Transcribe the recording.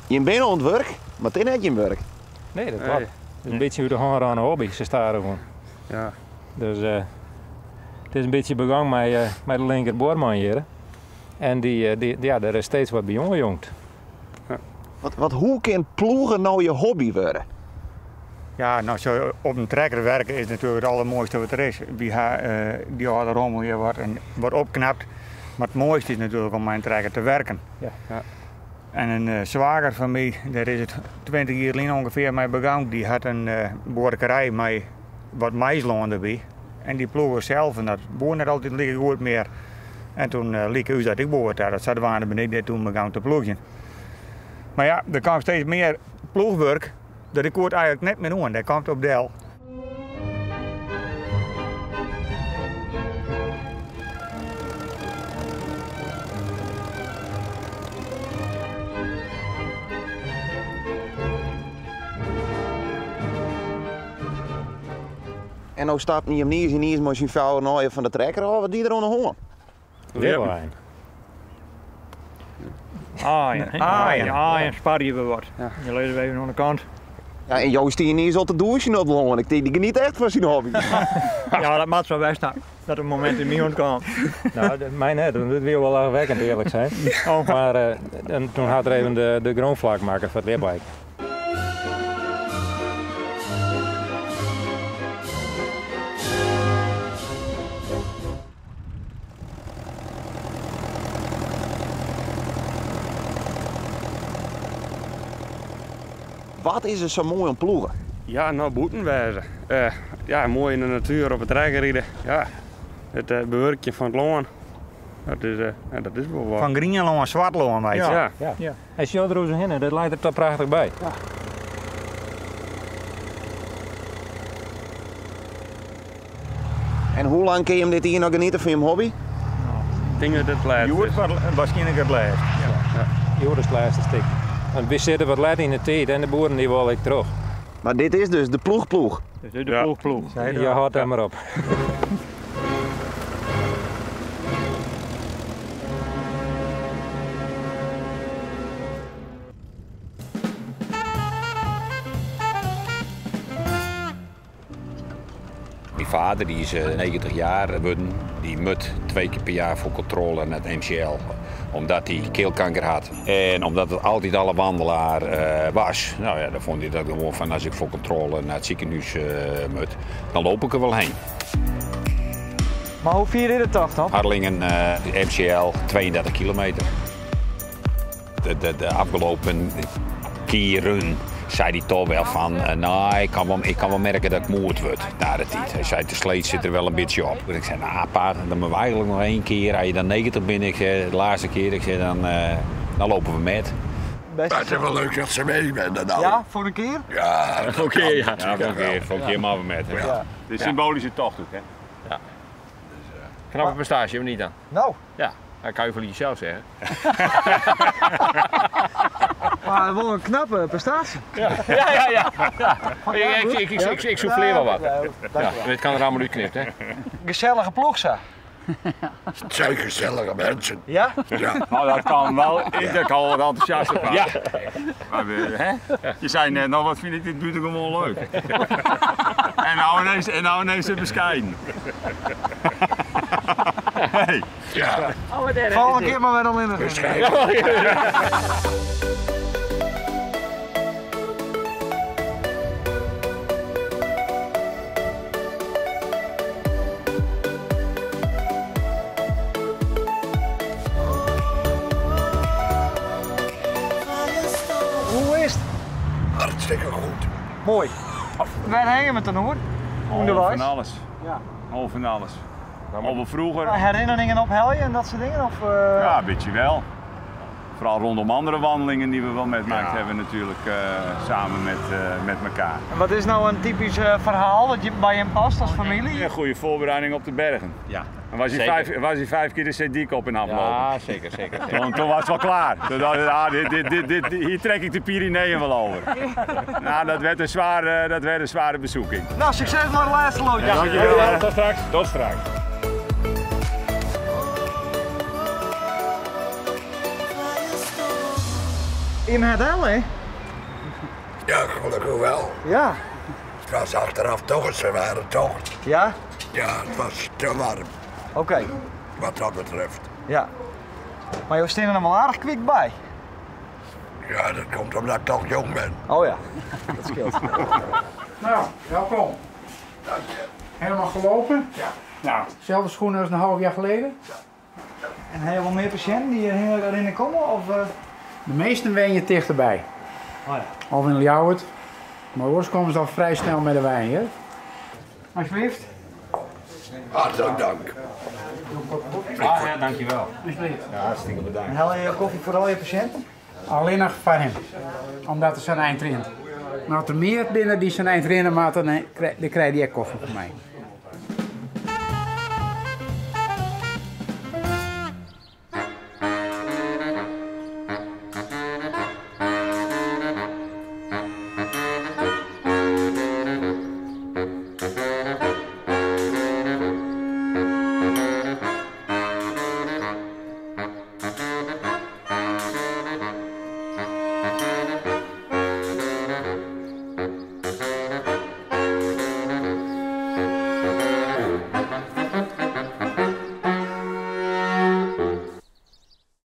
Jim binne oan it wurk, mar it is net jim wurk. Nee, dat kloppet. Het is in bytsje út de hân rûne hobby, sa stadichoan. Ja. Dus it is in bytsje begûn mei de linkerbuorman hjir. En dy, dy, ja, der is steeds wat by oanjongd. Want hoe kin ploegen no je hobby wurde? Ja, no, zo op een trekker werken is natuurlijk het allermooiste wat er is. Wy ha dy âlde rommel hjir wat, en wat opknapt. Mar it moaiste is natuerlik om mei in trekker te werken. Ja. Ja. En in swager fan my, dêr is it 20 jier lyn ûngefear mei begûn. Dy hat in buorkerij mei wat maislân derby. En dy ploege sels en dat woe net altyd like goed mear. En toen like ús dat ek wol wat ta. Dat sadwaande bin ik dêr toen begûn te ploegjen. Mar ja, der kaam steeds mear ploechwurk, dat ik koe it eigenlik net mear oan. Dêr kaam it op del. En no stapten jim niis yn niis mei syn fjouwer naaien fan de trekker ôf. Wat wie der oan de hân? Ljipaaien. Aaien. Aaien. Aaien sparje we wat. Die lizze we even oan de kant. Ja, en Joost die ineens al te douchen op de lân. Ik denk, die geniet echt van zijn hobby. Ja, dat moat sa west ha. Dat it momint yn my ûntkaam. No, my net, want it wie wol lachwekkend earlik sein. Oh. Mar en toen hat er even de grûn flak makke foar it ljipaai. Wat is der sa moai oan ploegen? Ja, no bûten wêze. Ja, moai yn de natuer op 'e trekker ride. Ja, it bewurkjen fan it lân. Dat is, ja, dat is wol wat. Fan grien lân swart lân meitsje. Ja. Ja. Ja. En sjoch der oer hinne, dat leit der toch prachtich by. Ja. En hoe lang kin jim dit jier noch geniete fan jim hobby? Ik tink dat it lêste is. Hjoed waarskynlik it lêste. Ja. Hjoed is it lêste stik. Want wy sitte wat let yn de tiid en de boeren dy wolle ek troch. Mar dit is dus de ploechploech. Dit is de ploechploech. Je hâldt dêr mar op. Myn vader die is 90 jaar wurden. Dy moat 2 kear per jaar foar kontrôle nei it MCL. Omdat hy keelkanker hat. En omdat it altyd al in wandelaar was. No ja, dan fûn hy dat gewoan fan as ik foar kontrôle nei it sikehûs moat, dan loop ik der wol heen. Mar hoe fier is de tocht dan? Harlingen, MCL, 32 kilometer. De afgelopen kearen sei hy toch wel fan, no, ik kan wol merke dat ik moed wurd na de tiid. Hy sei, de sleet sit der wel in bytsje op. Ik sei, no, pa, dan moatte we eigenlik noch één kear, as je dan 90 binne, ik sei, de lêste kear, ik sei, dan lope we met. Het is wel leuk dat ze mee zijn nou. Ja, foar in kear? Ja, foar in kear, ja. Ja, foar in kear moatte we met. Ja. De symboalyske tocht ek, hè? Ja. Knappe prestaasje, of niet dan? No. Ja, dat kan je voor jezelf zeggen. Mar wol in knappe prestaasje. Ja, ja, ja. ja. Ik souffleer wel wat. Ja, dit kan er allemaal uitknipt, hè. Gesellige ploech sa. Het zijn gezellige mensen. Ja? Ja. Nou, dat kan wel. Dat kan wel wat enthousiast zijn. Ja. Maar, hè? Je zei net nog, wat vind ik dit buitengewoon leuk. En nou ineens het bescheiden. Hey. Ja. Volgende kear mar wer allinnich. Bescheiden. Hoe is it? Hartstikke goed. Moai. Wêr hawwe we it dan oer? Underweis? Fan alles. Ja. Al fan alles. Al froeger. Herinneringen ophelje en dat soart dingen? Of, Ja, een beetje wel. Vooral rondom andere wandelingen die we wel metmaakt hebben natuurlijk samen met elkaar. En wat is nou een typisch ferhaal dat je by jim past as famylje? Een goede voorbereiding op de bergen. Ja. En was hij Zeker. was hij 5 keer de Zeedyk op en aflopen? Ja, zeker, zeker, zeker. Toen was het wel klaar. Toen dacht ik, ah, hier trek ik de Pyreneeën wel over. Nou, dat werd een zware bezoeking. Nou, succes met de laatste loodje. Ja, dankjewel. Tot straks. Tot straks. Jim hat el, hè? Ja, gelukkig wel. Ja. Het was achteraf toch een zware tocht. Ja? Ja, het was te warm. Oké. Wat dat betreft. Ja. Mar jo steane der noch wol aardich kwik by. Ja, dat komt omdat ik toch jong ben. Oh ja, dat skeelt. Nou, welkom. Dank je. Helemaal gelopen? Ja. Nou, zelfde schoenen als een half jaar geleden? En ha je wol mear pasjinten dy't hjir rinne komme? Of, eh? De meesten wenje tichterby. Oh ja. Of yn Ljouwert. Mar oars komme se al frij snel mei de wein, hear. Alsjeblieft. Hartelijk dank. Ah, ja, dankjewel. Alsjeblieft. Ja, hartstikke bedankt. En helje jo kofje foar al je pasjinten? Allinnich foar him, omdat er sa'n ein rint. Mar as der mear binne dy't sa'n ein rinne moatte, dan krije dy ek kofje fan my.